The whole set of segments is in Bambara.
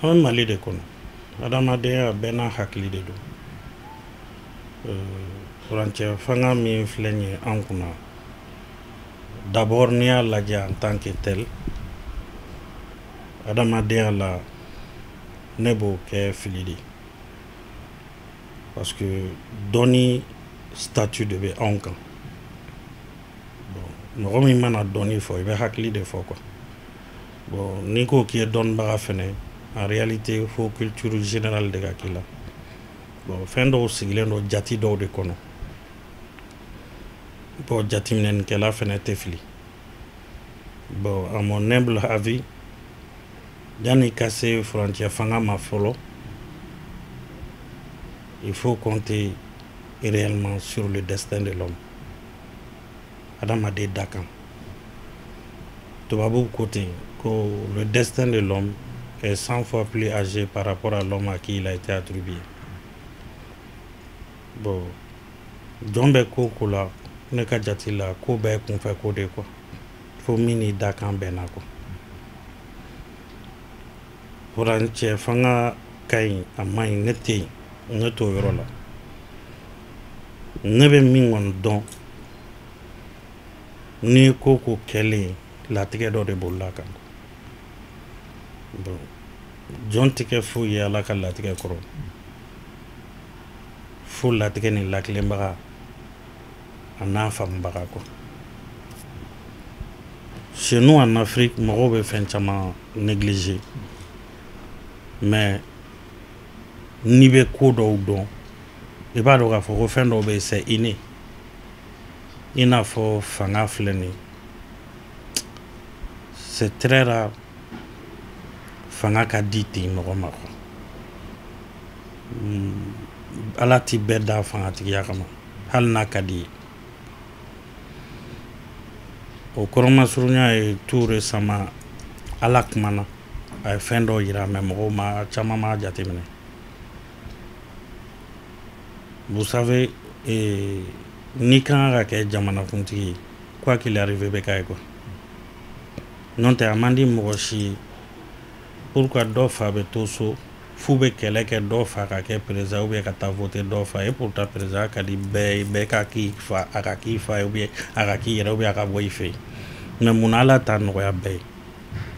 An bɛ Mali de kɔnɔ, adamadenya bɛɛ n'a hakili de don. Furancɛ fanga min filɛ nin ye an kunna, d'abord n'i y'a lajɛ en tant que tel, adamadenya la, ne b'o kɛ fili de, parce que dɔnni statut de bɛ anw kan. Bon, mɔgɔ min mana dɔnni fɔ, i bɛ hakili de fɔ quoi. Bon, n'i ko k'i ye dɔnnibaga fɛnɛ, en réalité fo culture générale de ka k'i la. Bon, fɛn dɔw sigilen don jati dɔw de kɔnɔ. Bon, jateminɛnikɛla fɛnɛ tɛ fili. Bon, à mon humble avis, yanni ka se furancɛ fanga ma fɔlɔ, il faut compter réellement sur le destin de l'homme, adamaden da kan. Tubabuw ko ten ko le destin de l'homme est 100 fois plus âgé par rapport à l'homme à qui il a été attribué. Bon, jɔn bɛ ko ko la, ne ka jate la, ko bɛɛ kunfɛ ko de quoi, fo min ni dakan bɛnna quoi. Furancɛ fanga ka ɲi, a man ɲi, ne tɛ yen, ne t'o yɔrɔ la. Ne bɛ min kɔni dɔn, n'i ye ko ko kɛlen, latigɛ dɔ de bolila kan. Bon, jɔn tɛ kɛ foyi ye Ala ka latigɛ kɔrɔ, fo latigɛ ni lakilenbaga a n'a faamubaga quoi. Chez nous en Afrique, mɔgɔw bɛ fɛn caman négliger, mais n'i bɛ ko dɔw dɔn, i b'a dɔn k'a fɔ ko fɛn dɔw bɛ yen, c'est inné. I n'a fɔ fanga filɛ nin ye, c'est très rare fanga ka di ten mɔgɔ ma quoi. Ala ti bɛɛ da fangatigiya kama, hali n'a ka di ye. O kɔrɔmasurunya ye, tout récemment Ala kumana, a ye fɛn dɔw yira, mais mɔgɔw ma caman m'a jateminɛ. Vous savez, n'i kan ka kɛ jamanakuntigi ye, quoi qu'il arrive, bɛ k'a ye quoi. N'o tɛ, a man di mɔgɔ si ye. Pourquoi dɔ fa bɛ to so f'u bɛ kɛlɛ kɛ dɔ fa ka kɛ président, ou bien ka taa voter dɔ fa ye? Pourtant président ka di bɛɛ ye, bɛɛ ka k'i fa, a ka k'i fa ye, ou bien a ka k'i yɛrɛ, ou bien a ka bɔ i fɛ yen. Mais munna Ala t'a nɔgɔya bɛɛ ye?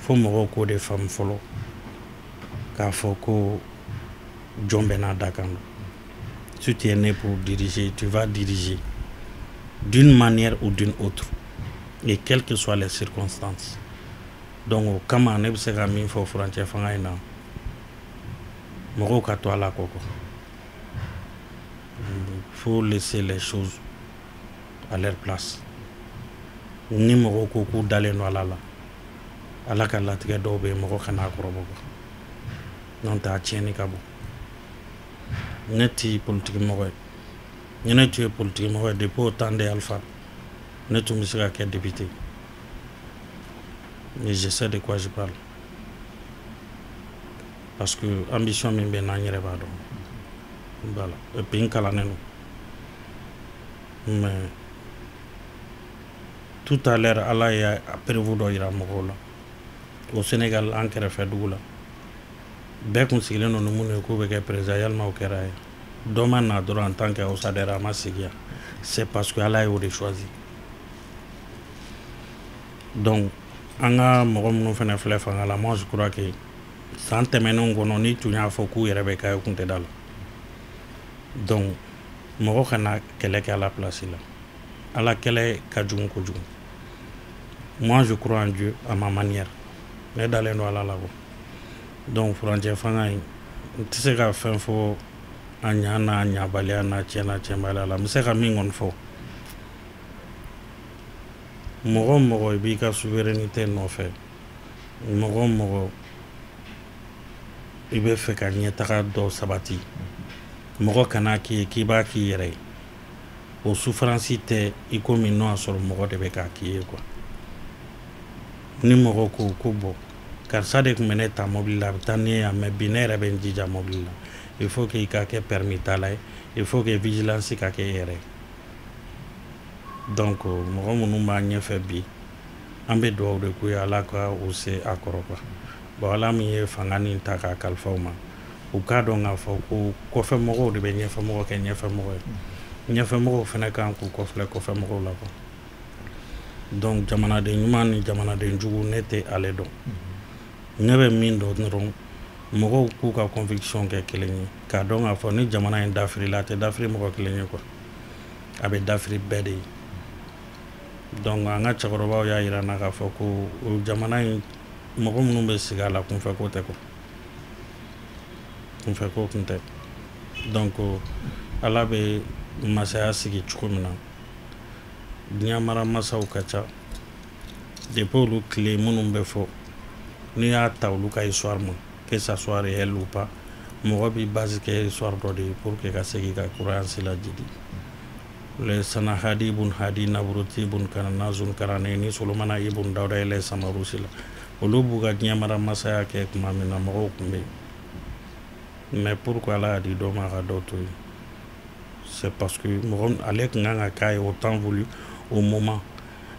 Fo mɔgɔw k'o de faamu fɔlɔ, k'a fɔ ko jɔn bɛɛ n'a dakan don. Si tu es né pour diriger, tu vas diriger d'une manière ou d'une autre et quelles que soient les circonstances. Donc o kama, ne bɛ se ka min fɔ furancɛ fanga in na, mɔgɔw ka to Ala kɔ quoi. Faut laisser les choses à leur place. Ni mɔgɔw ko k'u dalen don Ala la, Ala ka latigɛ dɔw bɛ yen, mɔgɔ kana a kɔrɔbɔ quoi, n'o tɛ a tiɲɛni ka bon. Ne ti politiki mɔgɔ ye. Ni ne tun ye politiki mɔgɔ ye, depuis au temps de Alpha, ne tun bɛ se ka kɛ député. Mais je sais de quoi je parle, parce que ambition min bɛ n na, n yɛrɛ b'a dɔn. Voilà, et puis n kalannen don. Mais tout à l'heure, Ala ye a preuve dɔ yira mɔgɔw la au Sénégal, an kɛrɛfɛ dugu la. Bɛɛ kun sigilen don ni minnu ye k'u bɛ kɛ président, yalima o kɛra ye? Dɔ ma na dɔrɔn en tant que outsider, a ma sigi yan. C'est parce que Ala y'o de choisi. Donc an ka mɔgɔ minnu fana filɛ fanga la, moi je crois que san tɛmɛnenw kɔnɔ, ni tun y'a fɔ k'u yɛrɛ bɛ k'a ye, kun tɛ da la. Donc mɔgɔ kana kɛlɛ kɛ Ala place la. Ala kɛlɛ ka jugu kojugu. Moi je crois en Dieu à ma manière, ne dalen don Ala la quoi. Donc furancɛ fanga in, n tɛ se ka fɛn fɔ a ɲa n'a ɲabaliya n'a tiɲɛ n'a tiɲɛbaliya la. N bɛ se ka min kɔni fɔ, mɔgɔ o mɔgɔ i b'i ka souveraineté nɔfɛ, mɔgɔ o mɔgɔ i bɛ fɛ ka ɲɛtaga dɔ sabati, mɔgɔ kana k'i ye k'i b'a k'i yɛrɛ ye. O souffrance tɛ i komi n'o y'a sɔrɔ mɔgɔ de bɛ k'a k'i ye quoi. Ni mɔgɔ ko ko bɔn, karisa de tun bɛ ne ta mobili la, a bɛ taa ni ye yan, mais bi ne yɛrɛ bɛ n jija mobili la, il faut que i ka kɛ permis tala ye, il faut que vigilance ka kɛ i yɛrɛ ye. Donc mɔgɔ minnu b'an ɲɛfɛ bi, an bɛ dugawu de k'u ye, Ala ka u se a kɔrɔ quoi. Bon, Ala min ye fanga nin ta k'a kalifa u ma, u k'a dɔn k'a fɔ ko kɔfɛmɔgɔw de bɛ ɲɛfɛmɔgɔ kɛ ɲɛfɛmɔgɔ ye, ɲɛfɛmɔgɔw fana kan k'u kɔfilɛ kɔfɛmɔgɔw la quoi. Donc jamanaden ɲuman ni jamanaden jugu, ne tɛ ale dɔn. Ne bɛ min dɔn dɔrɔn, mɔgɔw k'u ka conviction kɛ kelen ye, k'a dɔn k'a fɔ ni jamana in dafirila, a tɛ dafiri mɔgɔ kelen ye quoi, a bɛ dafiri bɛɛ de ye. Donc an ka cɛkɔrɔbaw y'a yira n na k'a fɔ ko o jamana in, mɔgɔ minnu bɛ sigi a la, kunfɛ ko tɛ quoi, kunfɛ ko tun tɛ. Donc Ala bɛ masaya sigi cogo min na, diɲɛ mara masaw ka ca depuis olu tile minnu bɛ fɔ. N'i y'a ta olu ka histoire ma, que ça soit réel ou pas, mɔgɔ b'i base kɛ histoire dɔ de ye pour que ka se k'i ka croyance lajidi. Le Sanahadi ibn Hadi, Nabruti ibn Kanana, Zulkarane ni Solomana ibn Dawuda yɛlɛ Samarusi la, olu b'u ka diɲɛ mara masaya kɛ tuma min na, mɔgɔw tun bɛ yen. Mais pourquoi Ala y'a di dɔw ma ka dɔw to yen? C'est parce que mɔgɔ ale tun kan ka k'a ye au temps voulu, au moment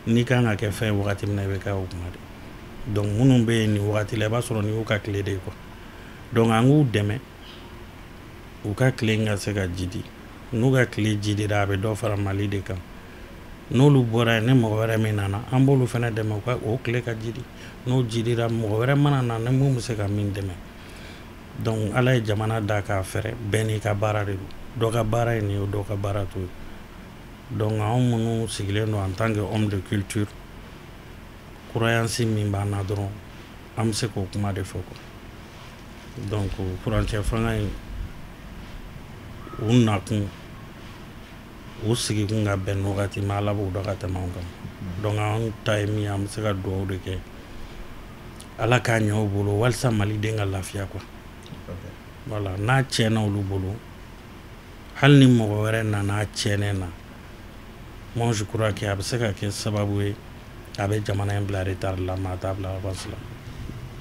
n'i kan ka kɛ fɛn ye wagati min na, i bɛ kɛ o kuma de. Donc minnu bɛ yen nin wagati la, i b'a sɔrɔ nin y'u ka tile de ye quoi. Donc an k'u dɛmɛ u ka tile in ka se ka jidi. N'u ka tile jidira, a bɛ dɔ fara Mali de kan. N'olu bɔra yen, ni mɔgɔ wɛrɛ min nana, an b'olu fana dɛmɛ u ka o tile ka jidi. N'o jidira, mɔgɔ wɛrɛ mana na ni mun bɛ se ka min dɛmɛ. Donc Ala ye jamana da k'a fɛrɛ, bɛɛ n'i ka baara de don. Dɔ ka baara ye nin ye, dɔ ka baara t'o ye. Donc anw minnu sigilen don en tant que homme de culture, croyance min b'an na dɔrɔn, an bɛ se k'o kuma de fɔ quoi. Donc furancɛ fanga in, u nakun, u sigikun ka bɛn wagati ma, Ala b'o dɔn ka tɛmɛ anw kan. Donc anw ta ye min ye, an bɛ se ka dugawu de kɛ, Ala k'a ɲɛ u bolo walasa maliden ka lafiya quoi. Voilà, n'a tiɲɛna olu bolo, hali ni mɔgɔ wɛrɛ nana a tiɲɛnen na, moi je crois que a bɛ se ka kɛ sababu ye a bɛ jamana in bila retard la, mais a t'a bila avance la.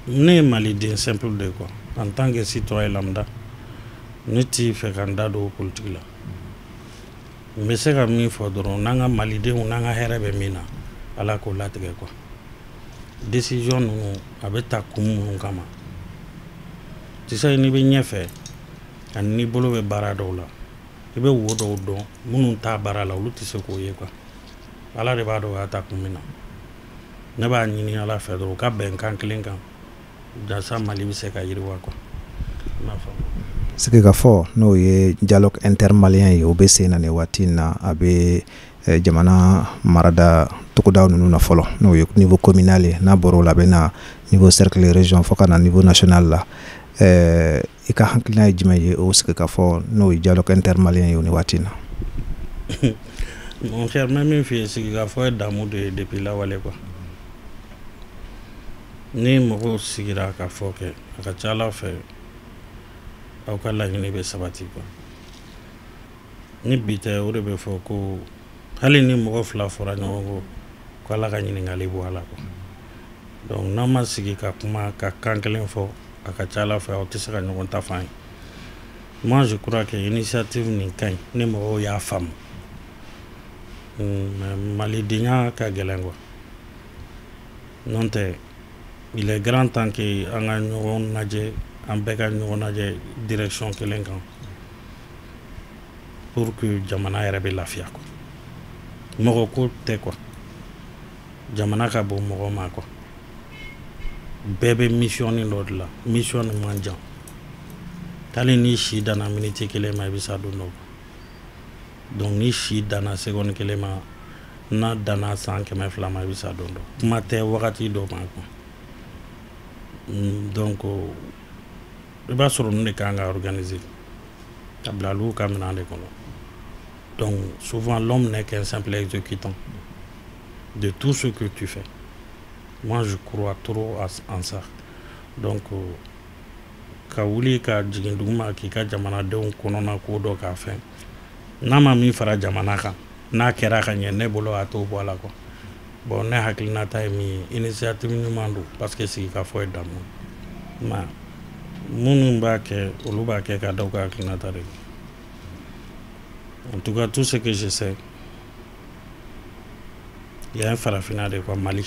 Ne ye maliden simple de quoi, en tant que citoyen lambda, ne t'i fɛ ka n da don politique la. N bɛ se ka min fɔ dɔrɔn, n'an ka malidenw, n'an ka hɛrɛ bɛ min na, Ala k'o latigɛ quoi. Décision ninnu a bɛ ta kun minnu kama, tu sais, n'i bɛ ɲɛfɛ ani n'i bolo bɛ baara dɔw la, i bɛ wo dɔw dɔn minnu t'a baara la, olu tɛ se k'o ye quoi. Ala de b'a dɔn o y'a ta kun min na. Ne b'a ɲini Ala fɛ dɔrɔn, u ka bɛn kan kelen kan, jasa Mali bɛ se ka yiriwa quoi, i m'a faamu. Sigikafɔ, n'o ye dialogue intermalien ye, o bɛ sen na nin waati in na. A bɛ jamana marada togodaw ninnu na fɔlɔ, n'o ye niveau communal ye. N'a bɔra o la, a bɛ na niveau cercle, région, fo ka na niveau national la. I ka hakilina ye jumɛn ye o sigikafɔ, n'o ye dialogue intermalien ye, o ni waati in na? Mon cher, n bɛ min f'i ye, sigikafɔ ye damu de ye depuis lawale quoi. Ni mɔgɔw sigira ka fɔ kɛ, a ka ca Ala fɛ, aw ka laɲini bɛ sabati quoi. Ni bi tɛ, o de bɛ fɔ ko hali ni mɔgɔ fila fɔra ɲɔgɔn kɔ ko Ala ka ɲininkali bɔ a la quoi. Donc n'aw ma sigi ka kuma ka kan kelen fɔ, a ka ca Ala fɛ, aw tɛ se ka ɲɔgɔn ta fan ye. Moi je crois que initiative nin ka ɲi ni mɔgɔw y'a faamu, mais malidenya ka gɛlɛn quoi. N'o tɛ, il est grand temps que an ka ɲɔgɔn lajɛ, an bɛɛ ka ɲɔgɔn lajɛ direction kelen kan pour que jamana yɛrɛ bɛ lafiya quoi. Mɔgɔ ko tɛ quoi, jamana ka bon mɔgɔ ma quoi. Bɛɛ bɛ mission dɔ de la, mission nin man jan. Hali ni si danna miniti kelen ma, i bɛ sa don dɔ. Donc ni si danna seconde kelen ma, n'a danna san 200 ma, i bɛ sa don dɔ. Kuma tɛ wagati dɔ ma quoi. Donc i b'a sɔrɔ ninnu de kan ka organiser ka bila olu ka minɛn de kɔnɔ. Donc souvent, l'homme n'est qu'un simple exécutant de tout ce que tu fais. Moi je crois trop en ça. Donc ka wuli ka jigin duguma k'i ka jamanadenw kɔnɔna ko dɔ k'a fɛn, n'a ma min fara jamana kan, n'a kɛra ka ɲɛ, ne bolo a t'o bɔ a la quoi. Bon, ne hakilinata ye min ye, initiative ɲuman don, parce que sigikafɔ ye damu ma. Minnu b'a kɛ, olu b'a kɛ ka da u ka hakilinata de kan. En tout cas, tout ce que je sais, il y a un farafinna de quoi, Mali.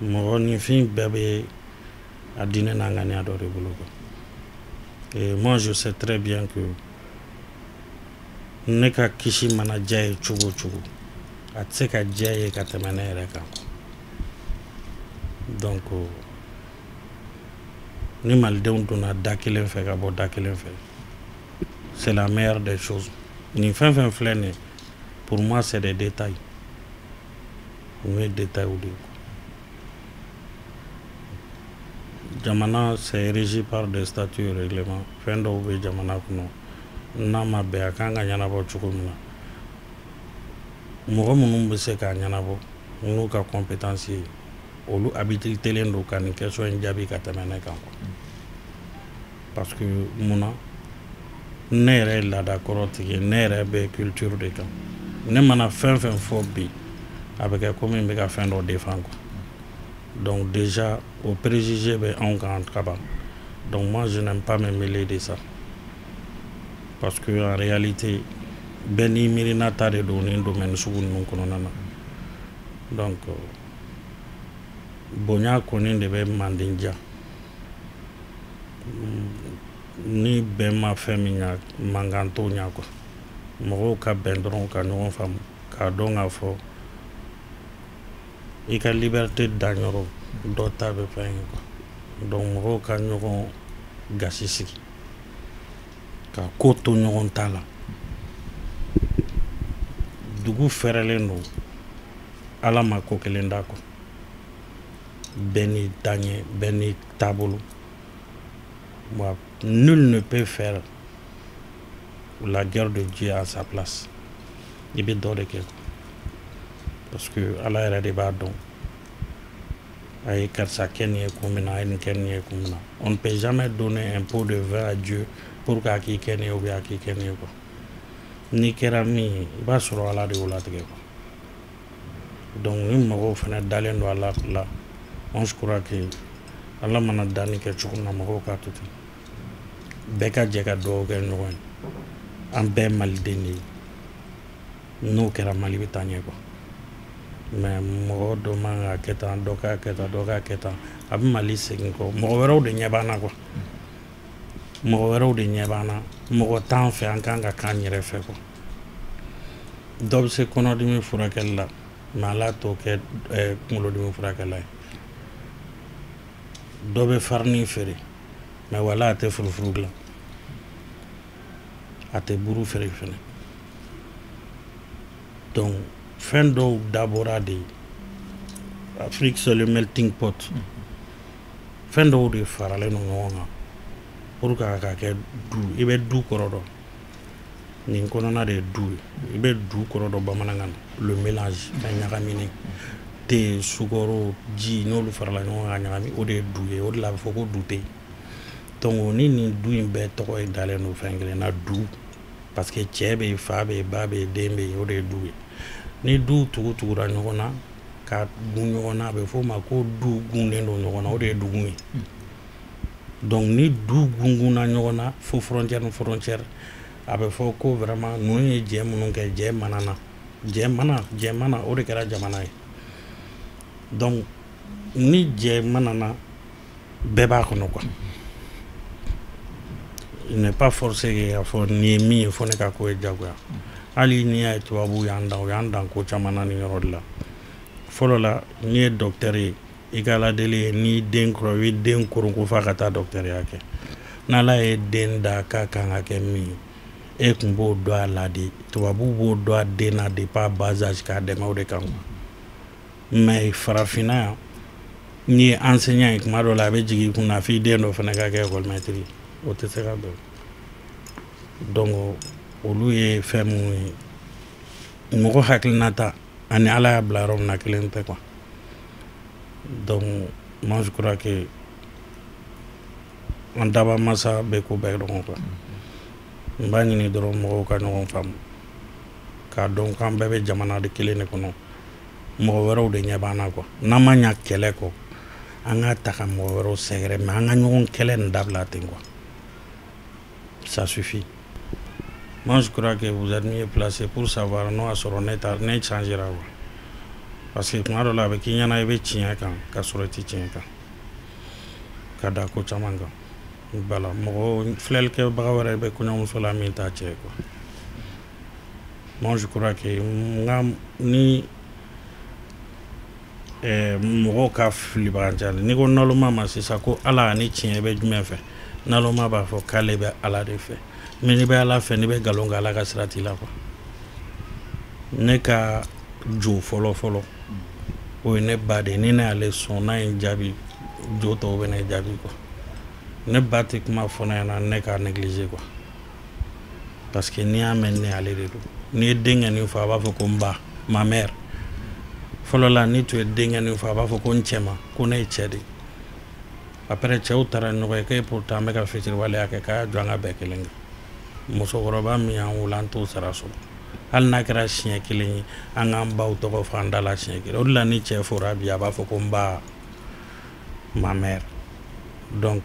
Mɔgɔninfin bɛɛ bɛ a diinɛ n'a ŋaniya dɔ de bolo quoi. Et moi, je sais très bien que ne ka kisi mana diya ye cogo o cogo, a tɛ se ka diya ye ka tɛmɛ ne yɛrɛ kan. Donc ni malidenw donna da kelen fɛ ka bɔ da kelen fɛ, c'est la meilleure des choses. Nin fɛn fɛn filɛ nin ye, pour moi, c'est des détails. Ninnu ye détails de ye. Jamana, c'est régi par des statuts et règlements. Fɛn dɔw bɛ jamana kɔnɔ, n'a ma bɛn, a kan ka ɲɛnabɔ cogo min na, mɔgɔ minnu bɛ se k'a ɲɛnabɔ n'u ka compétence ye, olu habilitélen don ka nin question in jaabi ka tɛmɛ ne kan quoi. Parce que munna, ne yɛrɛ ye laada kɔrɔ tigi ye, ne yɛrɛ bɛ culture de kan. Ne mana fɛn fɛn fɔ bi, a bɛ kɛ komi n bɛ ka fɛn dɔ défend quoi. Donc déjà, o préjugé bɛ anw kan kaban. Donc moi, je n'aime pas me mêler de ça, parce que en réalité, bɛɛ n'i miirina ta de don nin domaine sugu ninnu kɔnɔna na. Donc bonya kɔni de bɛ manden diya. Ni bɛn ma fɛn min ɲa, mankan t'o ɲa quoi. Mɔgɔw ka bɛn dɔrɔn, ka ɲɔgɔn faamu, k'a dɔn k'a fɔ i ka liberté danyɔrɔ, dɔ ta bɛ fɛn ye quoi. Donc mɔgɔw ka ɲɔgɔn gasi sigi, ka ko to ɲɔgɔn ta la. Dugu fɛrɛlen don, Ala ma ko kelen d'a kɔ. Bɛɛ n'i daɲɛ, bɛɛ n'i taabolo wa. Nul ne peut faire la guerre de Dieu à sa place. I bɛ dɔ de kɛ, parce que Ala yɛrɛ de b'a dɔn a ye karisa kɛ nin ye kun min na, a ye nin kɛ nin ye kun min na. On ne peut jamais donner un pot de vin à Dieu pour k'a k'i kɛ nin ye ou bien a k'i kɛ nin ye quoi. N'i kɛra min ye, i b'a sɔrɔ Ala de y'o latigɛ quoi. Donc ni mɔgɔw fana dalen don Ala la, moi, je crois que Ala mana danni kɛ cogo min na, mɔgɔw k'a to ten, bɛɛ ka jɛ ka dugawu kɛ ɲɔgɔn ye. An bɛɛ maliden de ye. N'o kɛra, Mali bɛ taa ɲɛ quoi. Mais mɔgɔ dɔ man ka kɛ tan, dɔ k'a kɛ tan, dɔ k'a kɛ tan, a bɛ Mali segin kɔ. Mɔgɔ wɛrɛw de ɲɛ b'an na quoi, mɔgɔ wɛrɛw de ɲɛ b'an na. Mɔgɔ t'an fɛ, an kan ka k'an yɛrɛ fɛ quoi. Dɔ bɛ se kɔnɔdimi furakɛli la, mais Ala t'o kɛ kunkolodimi furakɛla ye. Dɔ bɛ farini feere, mais wala a tɛ furufuru dilan, a tɛ buru feere fɛnɛ. Donc fɛn dɔw dabɔra de, Afrique, c'est le melting pot. Fɛn dɔw de faralen don ɲɔgɔn kan pour que a ka kɛ du. I bɛ du kɔrɔ dɔn, nin kɔnɔna de ye du ye. I bɛ du kɔrɔ dɔn bamanankan na, le mélange, fɛn ɲagaminen, te, sukaro, ji, n'olu farala ɲɔgɔn kan ka ɲagami, o de ye du ye. O de la a bɛ fɔ ko du tɛ yen. Donc ni nin du in bɛɛ tɔgɔ ye dalen don fɛn kelen na, du, parce que cɛ bɛ yen, fa bɛ yen, ba bɛ yen, den bɛ yen, o de ye du ye. Ni du tugu tugura ɲɔgɔn na ka gun ɲɔgɔn na, a bɛ f'o ma ko du gunnen don ɲɔgɔn na, o de ye dugu ye. Donc ni du gungunna ɲɔgɔn na fo frontière ni frontière, a bɛ fɔ ko vraiment ninnu ye jɛ minnu kɛ, jɛ mana na, jɛ mana, jɛ mana, o de kɛra jamana ye. Donc ni jɛ mana na, bɛɛ b'a kɔnɔ quoi. Il n'est pas forcé k'a fɔ nin ye min ye fo ne ka ko ye diyagoya. Hali n'i y'a ye tubabuw y'an dan, u y'an dan ko caman na nin yɔrɔ de la. Fɔlɔ la, n'i ye docteur ye, i ka Ala deli ye, n'i den kɔrɔ, i bɛ den koron ko f'a ka taa docteurya kɛ. N'Ala ye den da k'a kan ka kɛ min ye, e tun b'o dɔn a la de. Tubabuw b'o dɔn a den na depuis à bas âge, k'a dɛmɛ o de kan. Mais farafinna yan, n'i ye enseignant ye, kuma dɔ la a bɛ jigin i kun na f'i den dɔ fana ka kɛ école maître ye, o tɛ se ka bɛn. Donc olu ye fɛn minnu ye, mɔgɔ hakilinata ani Ala y'a bila yɔrɔ min na, kelen tɛ quoi. Donc moi, je crois que an daba masa bɛ ko bɛɛ dɔn quoi. N b'a ɲini dɔrɔn mɔgɔw ka ɲɔgɔn faamu, k'a dɔn k'an bɛɛ bɛ jamana de kelen de kɔnɔ. Mɔgɔ wɛrɛw de ɲɛ b'an na quoi. N'an ma ɲa kɛlɛ kɔ, an k'a ta ka mɔgɔ wɛrɛw sɛgɛrɛ, mais an ka ɲɔgɔn kɛlɛ nin dabila ten quoi, ça suffit. Moi, je crois que vous êtes mieux placé pour savoir n'o y'a sɔrɔ ne ta ne changera quoi. Parce que tuma dɔ la, a bɛ k'i ɲɛna i bɛ tiɲɛ kan, ka sɔrɔ i tɛ tiɲɛ kan, ka da ko caman kan. Voilà, mɔgɔ filɛlikɛbaga wɛrɛ bɛ kɔɲɔmuso la min t'a cɛ ye quoi. Moi, je crois que n ka ni mɔgɔw ka filibaganciya, n'i ko naloma ma sisan ko Ala ani tiɲɛ bɛ jumɛn fɛ, naloma b'a fɔ k'ale bɛ Ala de fɛ. Mais n'i bɛ Ala fɛ, n'i bɛ nkalon kɛ, Ala ka sira t'i la quoi. Ne ka jo fɔlɔ fɔlɔ, o ye ne ba de ye. Ni ne y'ale sɔn, n'a ye n jaabi, jo tɔw bɛ ne jaabi quoi. Ne ba tɛ kuma fɔ ne ɲɛna ne k'a négliger quoi, parce que n'i y'a mɛn, ne ale de don. N'i ye denkɛ nin fɔ, a b'a fɔ ko n ba, ma mère. Fɔlɔ la, n'i tun ye denkɛ nin fɔ, a b'a fɔ ko n cɛ ma, ko ne ye cɛ de ye. Après, cɛw taara ɲɔgɔn ye k'e pourtant an bɛ ka fitiriwaleya kɛ, k'a y'a jɔ an ka bɛn kelen kan. Musokɔrɔba min y'an wolo, an t'o sara sɔrɔ, hali n'a kɛra siɲɛ kelen ye, an k'an baw tɔgɔ fɔ an da la siɲɛ kelen. O de la, ni cɛ fɔra bi, a b'a fɔ ko n ba, ma mère. Donc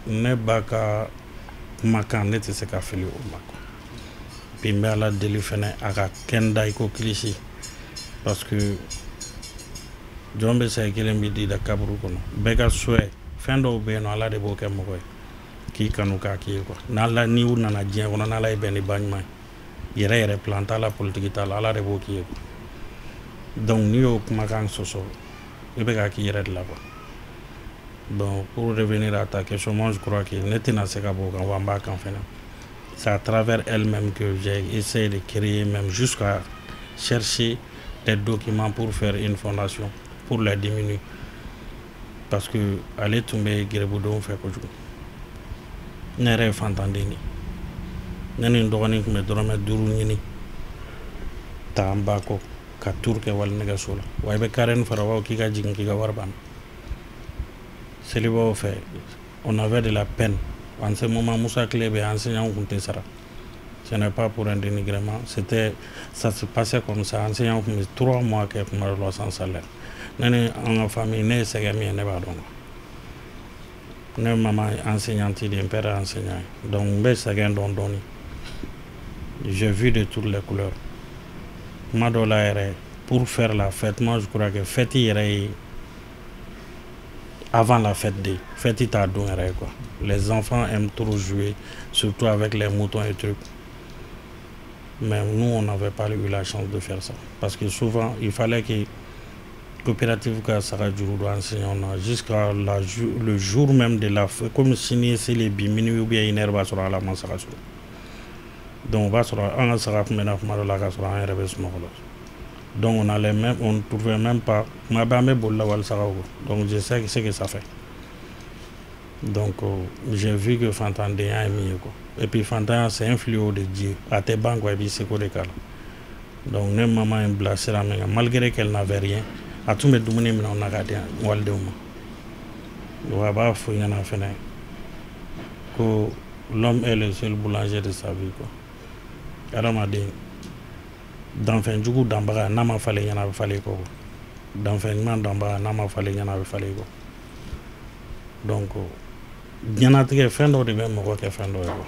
ne ba ka kumakan, ne tɛ se ka fili o ma quoi. Bi, n bɛ Ala deli fɛnɛ, a ka kɛ n da i ko kilisi, parce que jɔn bɛ sa, i kelen b'i di da kaburu kɔnɔ. Bɛɛ ka souhait, fɛn dɔw bɛ yen nɔ, Ala de b'o kɛ mɔgɔ ye k'i kanu k'a k'i ye quoi. N'Ala, n'i nana diɲɛ kɔnɔ, n'Ala ye bɛn ni ba ɲuman ye yɛrɛ yɛrɛ, plan t'a la, politique t'a la, Ala de b'o k'i ye quoi. Donc n'i y'o kumakan sɔsɔ, i bɛ k'a k'i yɛrɛ de la quoi. Donc, pour revenir à ta question, moi, je crois que ne tɛna se ka bɔ o kan, wa n b'a kan fɛnɛ. C'est à travers elle-même que j'ai essayé de créer, même jusqu'à chercher des documents pour faire une fondation pour les diminuer, parce que ale tun bɛ gɛrɛbudenw fɛ kojugu. Ne yɛrɛ ye fantanden de ye. Ne ni n dɔgɔnin tun bɛ dɔrɔmɛ 5 ɲini ta an ba kɔ ka tour kɛ wali nɛgɛso la. Wa i bɛ carême fara wa, k'i ka jigin k'i ka wari banna selibaw fɛ. On avait de la peine en ce moment. Musa Tile bɛ, enseignant kun tɛ sara. Ce n'est pas pour un dénigrement, c'était ça, se passait comme ça. Enseignant kun bɛ 3 mois kɛ kuma dɔ la sans salaire. Ne ni an ka famille, ne ye sɛgɛn min ye, ne b'a dɔn. Ne maman ye enseignante de ye, n père ye enseignant ye, donc n bɛ sɛgɛn dɔn dɔɔni. J'ai vu de toutes les couleurs. Kuma dɔw la yɛrɛ, pour faire la fête, moi, je crois que fête yɛrɛ ye avant la fête de fête t'a don yɛrɛ ye quoi. Les enfants aiment trop jouer, surtout avec les moutons et trucs, mais nous, on n'avait pas eu la chance de faire ça, parce que souvent il fallait que coopérative ka saga juru don enseignant na jusqu'à le jour même de la fête. Comme sini ye seli, bi minuit ou bien une heure, b'a sɔrɔ ala ma saga sɔrɔ. Donc o b'a sɔrɔ an ka saga tun bɛ na kuma dɔ la, k'a sɔrɔ an yɛrɛ bɛ sunɔgɔ la. Donc on allait même, on ne trouvait même pas. Kuma bɛɛ an bɛ boli la wali sagaw kɔ. Donc je sais ce que ça fait. Donc j'ai vu que fantandenya ye min ye quoi. Et puis fantanya, c'est un fléau de Dieu, a tɛ ban quoi, i b'i seko de k'a la. Donc ne maman ye n bila sira min kan, malgré qu'elle n'avait rien, a tun bɛ dumuni minɛ na k'a di walidenw ma. Wa a b'a fɔ i ɲɛna fɛnɛ ko l'homme est le seul boulanger de sa vie quoi. Adamaden, danfɛn jugu danbaga, n'a ma falen ɲɛna, a bɛ falen i kɔ quoi. Danfɛn ɲuman danbaga, n'a ma falen ɲɛna, a bɛ falen i kɔ. Donc diɲɛnatigɛ, fɛn dɔw de bɛ mɔgɔ kɛ fɛn dɔ ye quoi.